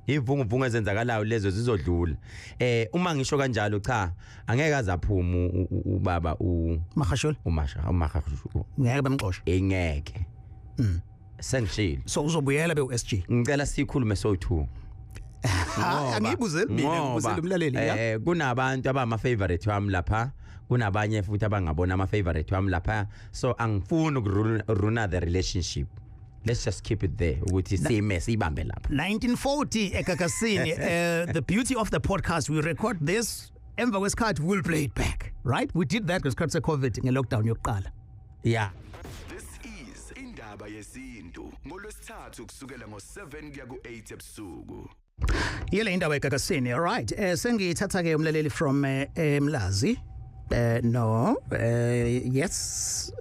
ivunguvungu ezenzakalayo lezo zizodlula. Uma ngisho kanjalo, cha, angeke azaphuma ubaba u Mahashole. Umasha uMahashule. Ngeke bemxoshe? Engeke. Sengishilo. So uzobuyela be uSG? Ngicela sikhulume so2. Hayi, angiyibuzeli mina, ngibuzela umlaleli ya. Kunabantu abama favorite wami lapha, kunabanye futhi abangabona ama favorite wami lapha, so angifuni ukuruna the relationship. Let's just keep it there ukuthi sime sibambe lapha. 1940 eGagasini. The beauty of the podcast, we record this, emva kwesikhathi we'll play it back, right? We did that ngesikhathi se-COVID, nge-lockdown yokuqala. Yeah. This is Indaba Yesintu ngolwesithathu kusukela ngo7 kuya ku8 ebusuku. Yile indaba eGagasini. All right, sengithatha ke umlaleli from eMlazi. No, yes,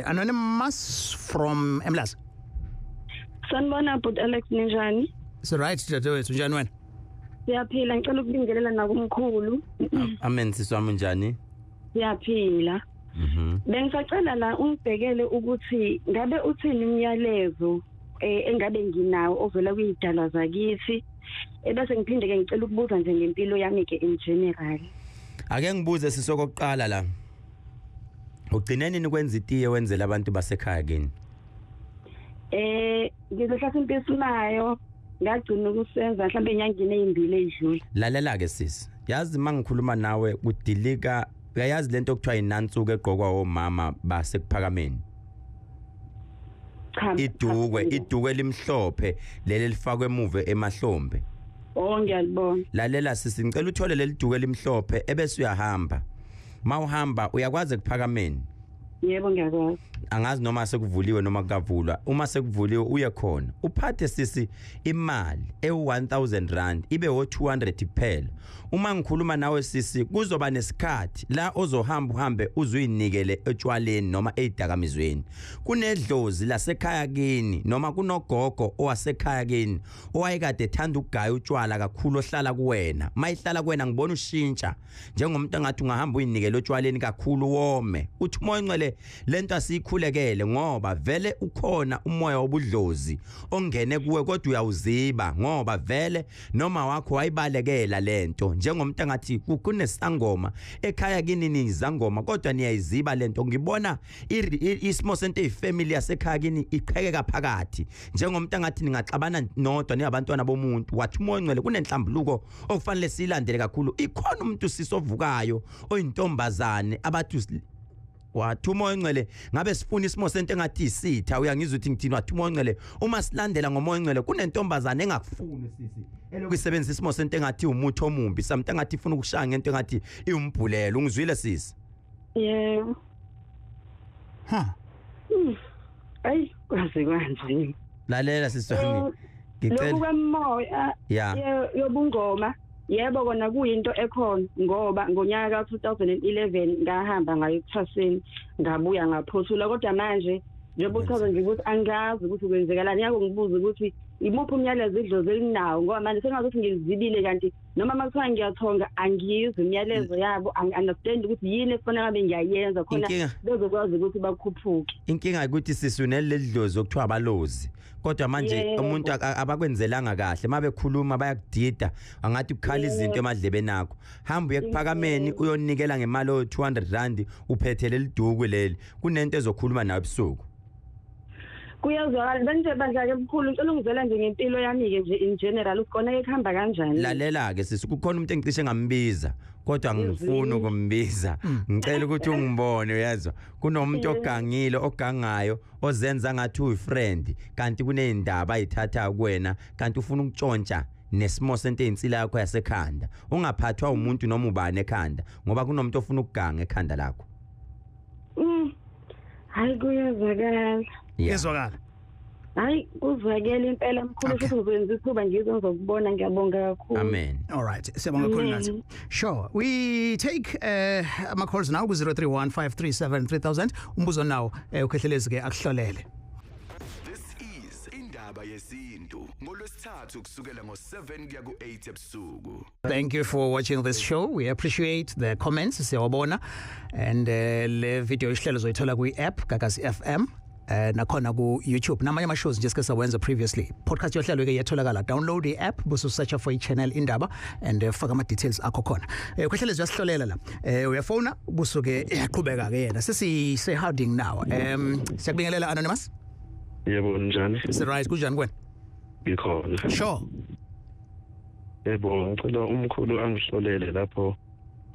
anonymous from eMlazi. Sanibona bhuti Alex, ninjani? So right, dadewethu, njani wena? Siyaphila, ngicela ukubingelela nakumkhulu. Amen, sisi wami, njani? Siyaphila. Bengisacela la ungibhekele ukuthi ngabe uthini umyalezo engabe nginawo ovela kuyidalwa zakithi. Ebese ngiphinde ke ngicela ukubuza nje ngempilo yami ke in general. Ake ngibuze sisokokuqala la, ugcine nini kwenza itiye wenzela abantu basekhaya kini? Ngizohlasa impisimayo, ngagcina ukusenza mhlawumbe enyangeni ezimbili ezidlule. Lalela ke sisi, yazi mangikhuluma nawe kudilika, uyayazi lento okuthiwa inansuku egqokwa omama basekuphakameni? Cha. Idukwe, idukwe limhlophe leli lifakwe emuve emahlombe. Oh, ngiyalibona. Lalela sisi, ngicela uthole leli duke limhlophe ebese uyahamba. Mawuhamba, uyakwazi ekuphakameni? Yebo, ngiyakwazi. Angazi noma sekuvuliwe noma kukavulwa. Uma sekuvuliwe, uye khona, uphathe sisi imali ewu1000 rand, ibe wo200 kuphela. Uma ngikhuluma nawe sisi, kuzoba nesikhathi la ozohamba, uhambe uzuyinikele etshwaleni noma ezidakamizweni. Kunedlozi lasekhaya kini noma kunogogo owasekhaya kini owayekade ethanda ukugaya utshwala kakhulu, ohlala kuwena. Mayihlala kuwena, ngibona ushintsha njengomuntu engathi ungahamba uyinikele otshwaleni kakhulu, wome. Uthi umoya ongcwele lento asiyikhulekele, ngoba vele ukhona umoya wobudlozi ongene kuwe, kodwa uyawuziba ngoba vele noma wakho wayibalekela lento. Njengomuntu engathi kunesangoma ekhaya kini, nizangoma, kodwa niyayiziba lento. Ngibona isimo sento eyifamily yasekhaya kini iqhekeka phakathi, njengomuntu engathi ningaxabana nodwa ningabantwana bomuntu. Wathi umoya ongcwele kunenhlambuluko okufanele siyilandele kakhulu. Ikhona umuntu sisovukayo oyintombazane abathi wathi umoya ongcwele ngabe sifuna isimo sento engathi isitha. Uyangizwa ukuthi ngithini? Wathi umoya ongcwele uma silandela ngomoya ongcwele, kunentombazane engakufuni sisi, elokhu isebenzisa isimo sento engathi umuthi omumbi, something engathi ifuna ukushaya ngento engathi iwumbhulelo. Ungizwile sisi? Yebo. Ha. Ayi, kwaze kanje. Lalela sisi wami, Lokhu ngicela kwemoya yobungoma, yebo, kona kuyinto ekhona, ngoba ngonyaka ka2011 ngahamba ngayo ekuthwaseni, ngabuya ngaphothula, kodwa manje njengoba uchaza nje ukuthi angazi ukuthi kwenzekalani, yako ngibuza ukuthi imuphi umyalezo idlozi elinawo, ngoba manje sengazi ukuthi ngilizibile, kanti noma makuthiwa ngiyathonga angizwi imiyalezo yabo, angi-understand ukuthi yini efuna ngabe ngiyayenza khona bezokwazi ukuthi bakhuphuke. Inkinga ukuthi sisi uneleli dlozi okuthiwa abalozi, kodwa manje umuntu abakwenzelanga kahle. Mabekhuluma bayakudida, angathi ukukhala izinto emadlebeni akho. Hamba uye ekuphakameni, uyonikela ngemali o 200 rand, uphethe leli duku leli. Kunento ezokhuluma nawe ebusuku. Kuyazwakala banje bandla-ke mkhulu, ngicela ungizela nje ngempilo yami-ke nje in general, ukuthi kona-ke kuhamba kanjani. Lalela ke sisi, kukhona umuntu engicishe ngambiza, kodwa ngifuna ukumbiza. Ngicela ukuthi ungibone, uyezwa? Kunomuntu ogangile, ogangayo, ozenza ngathi uyifriend, kanti kunezindaba ayithatha kuwena, kanti ufuna ukutshontsha nesimo sento eyinsila yakho yasekhanda. Ungaphathwa umuntu noma ubani ekhanda, ngoba kunomuntu ofuna ukuganga ekhanda lakho. Hayi, kuyezwakala. Yezwakala. Hayi, kuzwakele impela mkhulu, futhi ngizokwenza ithuba ngize ngizokubona. Ngiyabonga kakhulu. Amen. All right, siyabonga kakhulu nathi. Sure, we take ama calls now ku 0315373000. Umbuzo nawo uKhehlelezi ke akuhlolele. This is Indaba Yesintu ngolwesithathu kusukela ngo7 kuya ku8 ebusuku. Thank you for watching this show. We appreciate the comments, siyawabona. And le video ihlelo zoyithola kwi app Gagasi FM nakhona ku YouTube. Namanye ama shows nje sike sawenza previously. Podcast yohlelo ke iyatholakala. Download the app bese search for i channel Indaba and faka ama details akho khona. Kwehlelezi uyasihlolela la. Uyafona busuke iyaqhubeka ke yena. Sesi se harding now. Siyakubingelela Anonymous. Yebo, njani? Si right, kunjani kwena? Ngikhona. Sure. Yebo, ngicela umkhulu angihlolele lapho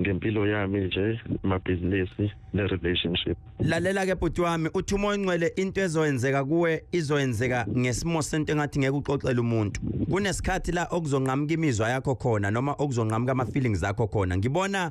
ngempilo yami nje, amabhizinisi ne-relationship. Lalela ke bhuti wami, uthi umoya ongcwele into ezoyenzeka kuwe izoyenzeka ngesimo sento engathi ngeke uxoxele umuntu. Kunesikhathi la okuzonqamuka imizwa yakho khona noma okuzonqamuka ama feelings akho khona. Ngibona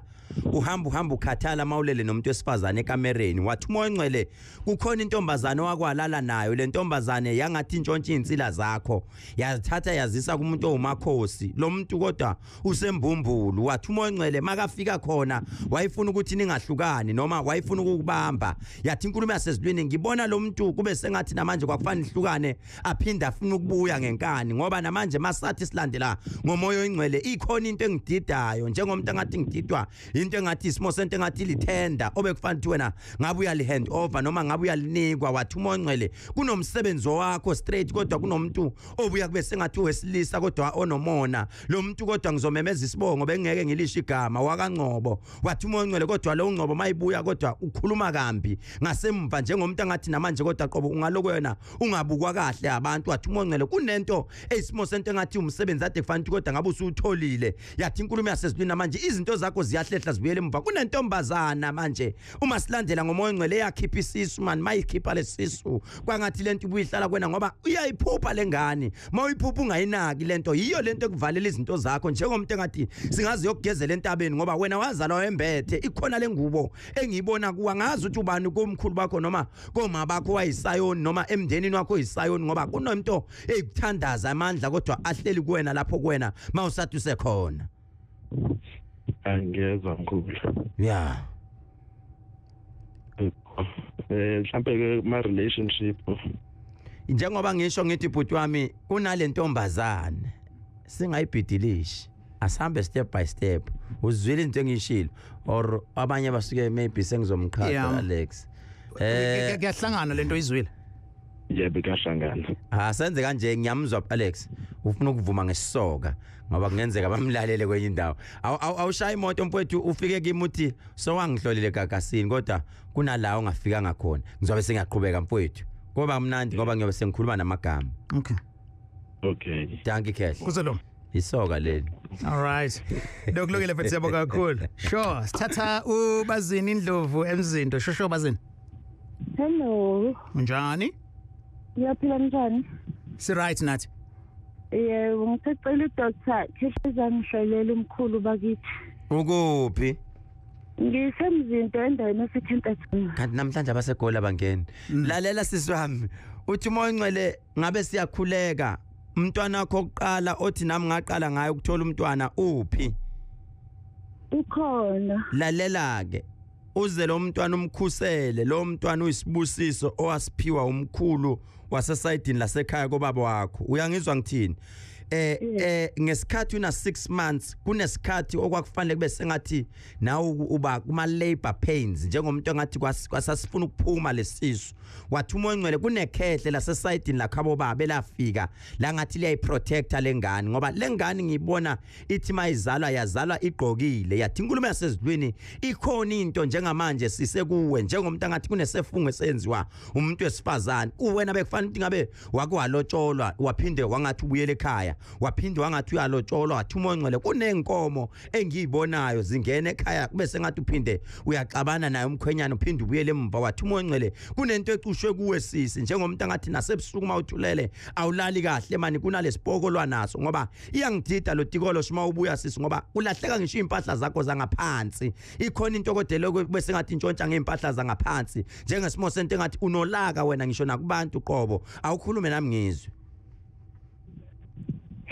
uhamba ukhathala mawulele nomuntu wesifazane ekamereni. Wathi umoya ongcwele kukhona intombazane owakwalala nayo, le ntombazane yangathi intshontshe insila zakho, yazithatha yazisa kumuntu owumakhosi. Lo muntu kodwa usembumbulu. Wathi umoya ongcwele makafika khona wayefuna ukuthi ningahlukani noma wayefuna ukukubamba. Yathi inkulumo yasezulwini, ngibona lo muntu kube sengathi namanje kwakufanele ihlukane, aphinda afuna ukubuya ngenkani, ngoba namanje masathi silandela ngomoya oyingcwele ikhona into engididayo njengomuntu engathi ngididwa into engathi isimo sento engathi lithenda obekufanele ukuthi wena ngabe uyali hand over noma ngabe uyalinikwa. Wathi umoya oyingcwele kunomsebenzi wakho straight, kodwa kunomuntu obuya kube sengathi uwesilisa kodwa onomona. Lo muntu kodwa ngizomemeza isibongo bengeke ngilisho igama, wakaNgcobo. Wathi umoya oyingcwele kodwa lo Ngcobo mayibuya kodwa ukhuluma kambi ngasemva njengomuntu angathi namanje kodwa qobo ungaloko yena ungabukwa kahle abantu. Wathi umoya ongcwele kunento eyisimo sento engathi umsebenzi ade kufanele kodwa ngabe usutholile. Yathi inkulumo yasezulwini manje izinto zakho ziyahlehla zibuyele emva. Kunentombazana manje uma silandela ngomoya ongcwele eyakhipha isisu man, mayikhipha lesisu kwangathi lento ibuyihlala kwena ngoba uyayiphupha lengane. Mawuyiphupha ungayinaki lento, yiyo lento ekuvalela izinto zakho njengomuntu engathi singaze yokugezela entabeni ngoba wena wazalwa wembethe. Ikhona lengubo engiyibona kuwa, ngazi ukuthi ubani komkhulu bakho noma koma bakho wayisayoni noma emndenini wakho uyisayoni, ngoba kunomntu eyikuthandaza amandla kodwa ahleli kuwena lapho kuwena mawusathi usekhona. Angiyezwa mkhulu. Yeah. Mhlambe ke ma relationship njengoba ngisho ngithi bhuti wami kunale ntombazane singayibhidilishi, asambe step by step. Uzwile into engishilo or abanye basuke maybe sengizomqhatha Alex. Kuyahlangana lento izwile. Yebo kuyahlangana. Senze kanje, ngiyamzwa Alex ufuna ukuvuma ngesisoka ngoba kungenzeka bamlalele kwenye indawo. Awushaya imoto mfowethu ufike kimi uthi sowangihlolile gagasini kodwa kunalawo ongafika ngakhona. Ngizobe sengiyaqhubeka mfowethu. Ngoba mnandi ngoba ngiyobe sengikhuluma namagama. Okay. Okay. Thank you Cash. Kuzolo. Isoka leli. All right. Ndokulungile mfethu, siyabonga kakhulu. Sure, sithatha uBazini Indlovu eMzinto. Shosho Bazini. Hello. Unjani? Ngiyaphila, njani? Si right nathi. Yebo, ngisacela uDr. Khehleza ngihlolela umkhulu bakithi. Ukuphi? Ngisemzinto endaweni yaseKentucky. Kanti namhlanje abaseGoli abangeni. Lalela sisi wami, uthi umoya ongcwele ngabe siyakhuleka. Umntwana wakho oqala othi nami ngaqala ngayo ukuthola umntwana uphi? Ukhona. Lalela ke, uze lo mntwana umkhusele, lo mntwana uyisibusiso owasiphiwa umkhulu wasesayidini lasekhaya kobaba wakho. Uyangizwa ngithini? Ngesikhathi una 6 months kunesikhathi okwakufanele kube sengathi nawe uba kuma labor pains njengomuntu engathi kwasasifuna ukuphuma lesisu. Wathi umoya ongcwele kunekhehle lasesayidini lakhabo baba elafika la ngathi liyayiprotecta lengane, ngoba lengane ngiyibona ithi mayizalwa yazalwa igqokile. Yathi inkulumo yasezulwini ikhona into njengamanje sisekuwe njengomuntu engathi kunesefungo esenziwa umuntu wesifazane. Uwena bekufanele ukuthi ngabe wakwalotsholwa waphinde wangathi ubuyele ekhaya, waphinde wangathi uyalotsholwa. Wathi umoya ongcwele kunenkomo engiyibonayo zingena ekhaya kube sengathi uphinde uyaxabana naye umkhwenyana uphinde ubuyele emva. Wathi umoya ongcwele kunento ecushwe kuwe sisi njengomuntu angathi nasebusuku mawuthulele awulali kahle mani kunalesipoko lwanaso, ngoba iyangidida lo tikolo shima ubuya sisi ngoba ulahleka ngisho impahla zakho zangaphansi. Ikhona into kodwa kube sengathi intshontsha ngeimpahla zangaphansi njengesimo sento engathi unolaka wena ngisho nakubantu qobo. Awukhulume nami ngizwe.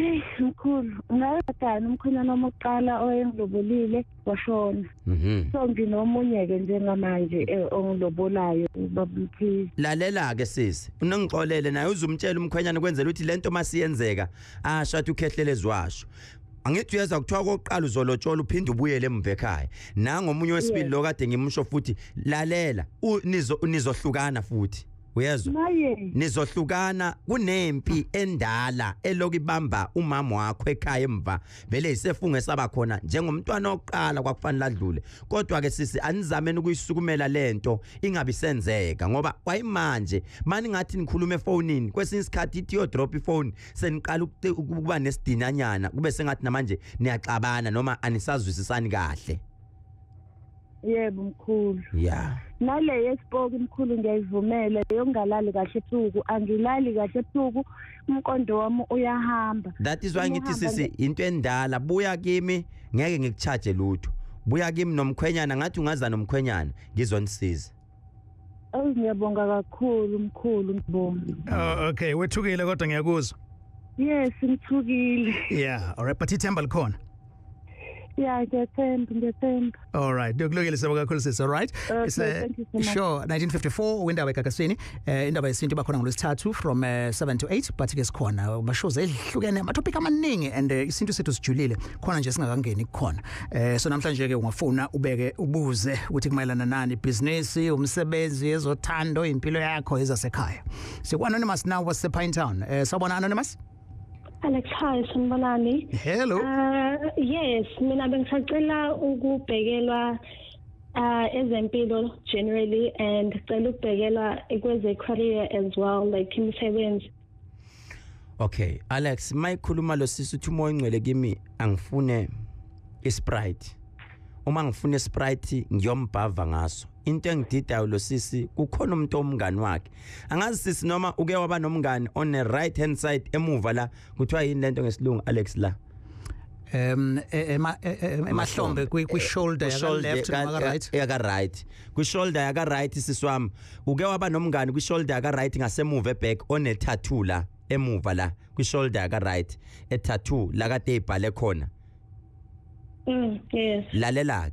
Hey mkhulu, ngayadana umkhwenyana wami oqala oyengilobolile washona. So nginomunye ke njengamanje ongilobolayo babamkhize. Lalela ke sisi, unongixolele naye uzumtshela umkhwenyana kwenzela ukuthi lento masiyenzeka asho athi ukhehlelezi washo. Angithi uyeza kuthiwa kokuqala uzolotshola uphinde ubuyele emva ekhaya. Nangomunye wesibili lo kade ngimsho futhi lalela nizohlukana futhi. Uyezwa? Nizohlukana kunempi endala eloku ibamba umama wakho ekhaya emva vele isefunge saba khona njengomntwana oqala kwakufanele adlule. Kodwa ke sisi anizameni ukuyisukumela lento ingabi senzeka ngoba kwayimanje mani ngathi nikhuluma efonini kwesinye isikhathi ithi yo drop ifone seniqala ukuba nesidinanyana kube sengathi namanje niyaxabana noma anisazwisisani kahle. Yebo mkhulu. Yeah. Nale yesipoki mkhulu ngiyayivumela yongalali kahle ebusuku, angilali kahle ebusuku, umqondo wami uyahamba. That is why ngithi sisi into endala buya kimi ngeke ngikucharge lutho. Buya kimi nomkhwenyana ngathi ungaza nomkhwenyana ngizonisiza. Oh ngiyabonga kakhulu mkhulu ngibonga. Oh okay, wethukile kodwa ngiyakuzwa. Yes, ngithukile. Yeah, all right, but ithemba likhona. Yeah, ngiyathemba. All right. Kulungile sibonga kakhulu sis, all right? Okay, thank you so much. Sure, 1954 indaba eGagasini, indaba yesintu bakhona ngolwesithathu from 7 to 8 but ke sikhona bashows ehlukene ama topic amaningi and isintu sethu sijulile khona nje singakangeni kukhona. So namhlanje ke ungafuna ubeke ubuze ukuthi kumayelana nani business, umsebenzi, ezothando, impilo yakho ezasekhaya. Siku Anonymous now wase Pine Town. Sawubona Anonymous? Alex, hi, sanibonani. Hello. Yes, mina bengisacela ukubhekelwa ezempilo generally and ngicela ukubhekelwa kweze career as well, like imisebenzi. Okay, Alex, mayikhuluma lo sisi uthi umoya ongcwele kimi angifune iSprite. Uma ngifune iSprite ngiyombhava ngaso. Into engididayo lo sisi kukhona umuntu omngani wakhe. Angazi sisi noma uke waba nomngani on the right hand side emuva la kuthiwa yini lento ngesilungu Alex la? Emahlombe kwi shoulder yaka left noma ka right, yaka right, kwi shoulder yaka right sisi wami uke waba nomngani kwi shoulder yaka right ngasemuva eback one tattoo la emuva la kwi shoulder yaka right e tattoo la kade ibhale khona. Yes. Lalela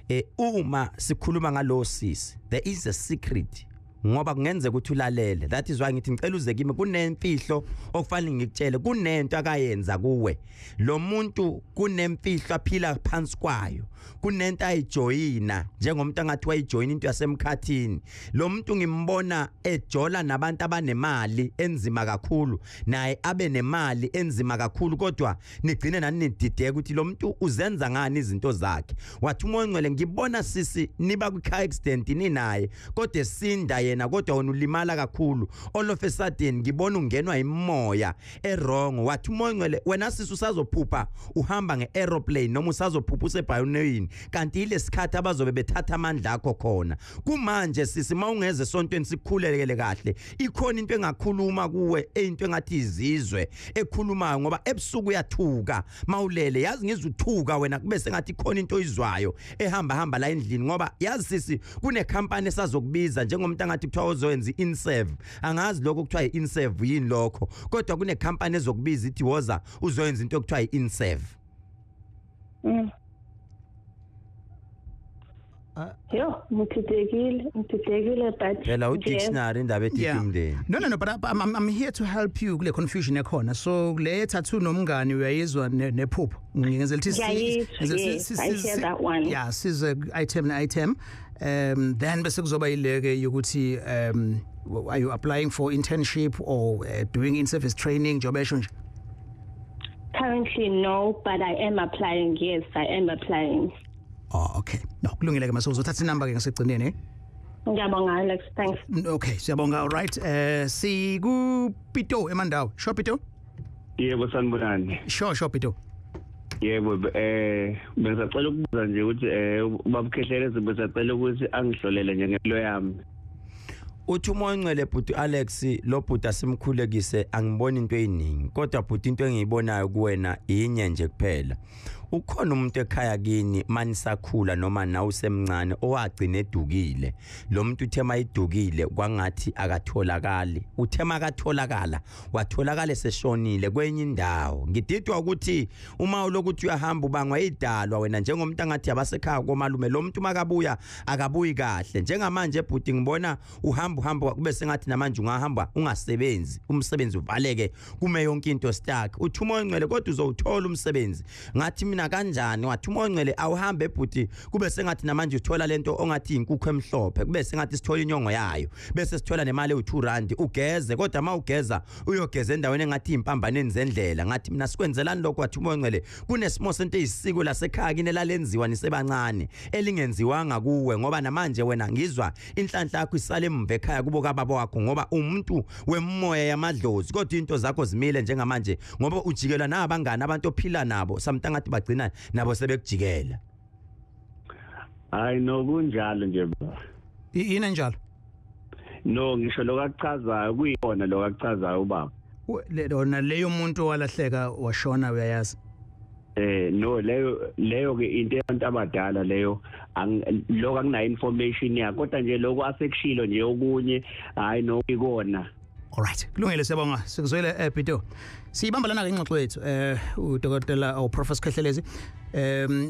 ke uma sikhuluma ngalo sisi there is a secret ngoba kungenzeka ukuthi ulalele. That is why ngithi ngicela uze kimi kunemfihlo okufanele ngikutshele, kunento akayenza kuwe lo muntu, kunemfihlo aphila phansi kwayo, kunento ayijoyina njengomuntu angathi wayijoyina into yasemkhathini. Lo muntu ngimbona ejola nabantu abanemali enzima kakhulu, naye abe nemali enzima kakhulu, kodwa nigcine nani nidideka ukuthi lo muntu uzenza ngani izinto zakhe. Wathi umoya ongcwele ngibona sisi niba kwi car accident ninaye kodwa esinda yena, kodwa wena ulimala kakhulu. All of a sudden ngibona ungenwa imoya errong. Wathi umoya ongcwele wena sisi usazophupha uhamba ngeaeroplane noma usazophupha usebhayoneyini, kanti ilesikhathi abazobe bethatha amandla akho khona. Kumanje sisi mawungeze esontweni sikukhulekele kahle, ikhona into engakhuluma kuwe, into engathi izizwe ekhulumayo, ngoba ebusuku uyathuka mawulele, yazi ngizuthuka wena kube sengathi ikhona into oyizwayo ehamba hamba la endlini, ngoba yazi sisi kune company esazokubiza njengomuntu angathi kuthiwa uzoyenza i-inserve. Angazi lokho kuthiwa i-inserve yini lokho, kodwa kune company ezokubiza ithi woza uzoyenza into okuthiwa i-inserve. Yo, ngithidekile but phela u-dictionary indaba ethi umndeni. No, but I'm here to help you kule confusion ekhona. So le tattoo nomngani uyayizwa nephupho. Ngenzela ukuthi that one. Yeah, size item na item. Then bese kuzoba ileke yokuthi are you applying for internship or doing in-service training njengoba esho nje? Currently no, but I am applying. Yes, I am applying. Oh, okay. No, kulungile ke mase uzothatha inamba ke ngasegcineni. Ngiyabonga Alex, thanks. Okay, siyabonga. All right. Siku Pito eMandawo. Sure Pito? Yebo sanibonani. Sure Pito. Yebo bengisacela ukubuza nje ukuthi ubaba Khehlelezi besacela ukuthi angihlolele nje ngempilo yami. Uthi umoya ongcwele, bhuti Alex, lo bhuti asimkhulekise, angiboni into eziningi, kodwa bhuti into engiyibonayo kuwena inye nje kuphela. Ukhona umuntu ekhaya kini manisakhula noma nawe usemncane owagcina edukile. Lo muntu uthe mayidukile kwangathi akatholakali, uthe makatholakala watholakala eseshonile kwenye indawo. Ngididwa ukuthi uma ulokuthi uyahamba ubangwa idalwa wena njengomuntu angathi abasekhaya komalume, lo muntu makabuya akabuyi kahle. Njengamanje bhuti ngibona uhamba uhamba kube sengathi namanje ungahamba ungasebenzi, umsebenzi uvaleke, kume yonke into stuck. Uthi umoya ongcwele kodwa uzowuthola umsebenzi. Ngathi mina kanjani? Wathi umoya ongcwele awuhambe bhuti, kube sengathi namanje uthola lento ongathi inkukhu emhlophe, kube sengathi sithola inyongo yayo, bese sithola nemali ewu2 rand ugeze, kodwa mawugeza uyogeza endaweni engathi impambaneni zendlela. Ngathi mina sikwenzelani lokho? Wathi umoya ongcwele kunesimo sento eyisiko lasekhaya kini elalenziwa nisebancane elingenziwanga kuwe, ngoba namanje wena ngizwa inhlanhla yakho isale emva ekhaya kubo kababa wakho, ngoba umuntu wemoya yamadlozi, kodwa into zakho zimile njengamanje ngoba ujikelwa nabangani abantu ophila nabo, samtangathi bagcina nabo sebekujikela. Hayi no, kunjalo nje baba. Yini njalo? No, ngisho lokachazayo kuyona lokachazayo ubaba. Lona leyo muntu walahleka washona uyayazi. No, leyo ke into yabantu abadala leyo, lokho akunayo information yakho, kodwa nje lokho asekushilo nje okunye hayi no ikona. Alright, kulungile, siyabonga. Sikuzwele Pito. Siyibamba lana ke ingxoxo yethu udokotela au Professor Khehlelezi.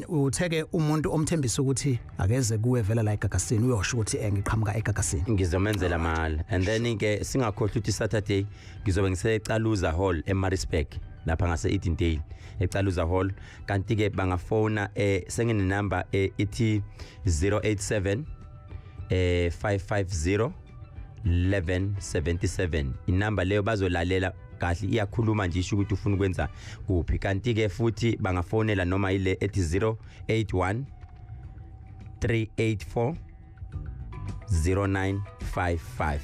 Utheke umuntu omthembisa ukuthi akeze kuwe vela la eGagasini, uyosho ukuthi ngiqhamuka eGagasini. Ngizomenzela mali. And then ke singakhohlwa ukuthi Saturday ngizobe ngiseCaluza Hall eMaritzburg, lapha ngase Edendale eCaluza Hall. Kanti ke bangafona sengine number ithi 087 550 1177. Inamba leyo bazolalela kahle, iyakhuluma nje isho ukuthi ufuna ukwenza kuphi. Kanti ke futhi bangafonela noma ile ethi 081 384 0955.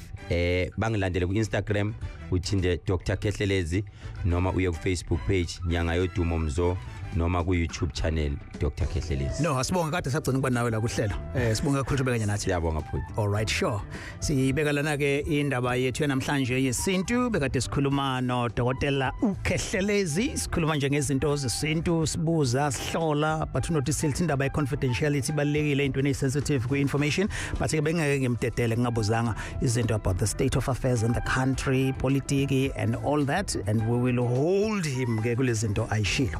Bangilandele ku Instagram uthinde Dr Khehlelezi, noma uye ku Facebook page Nyanga Yodumo Mzo, noma ku YouTube channel Dr Khehlelezi. No, asibonge, kade sagcina ukuba nawe la kuhlelo. Sibonge kakhulu ube kanye nathi. Siyabonga futhi. All right, sure. Sibeka lana ke indaba yethu namhlanje yesintu, bekade sikhuluma no Dr uKhehlelezi, sikhuluma nje ngezinto zesintu, sibuza, sihlola, but unotice indaba ye confidentiality ibalekile entweni sensitive ku information, but ke bengeke ngimdedele ngingabuzanga izinto about the state of affairs in the country, politiki and all that, and we will hold him ke kulezinto ayishilo.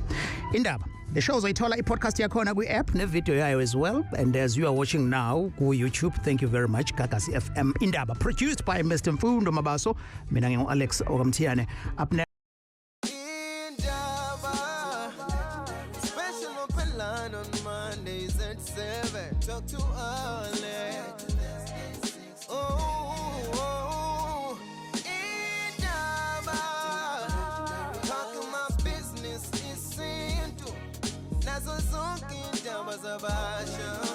Indaba the show uzoyithola i-podcast yakhona kwi-app ne-video yayo as well, and as you are watching now ku-YouTube, thank you very much. Gagasi FM Indaba, produced by Mr Mfundo Mabaso. Mina ngingu-Alex Okamthiyane. Up next, Indaba special open line on Mondays at 7. Talk to Alex. Oh, Indaba. Talk my business isintu. Nazo zonke indaba zabasha.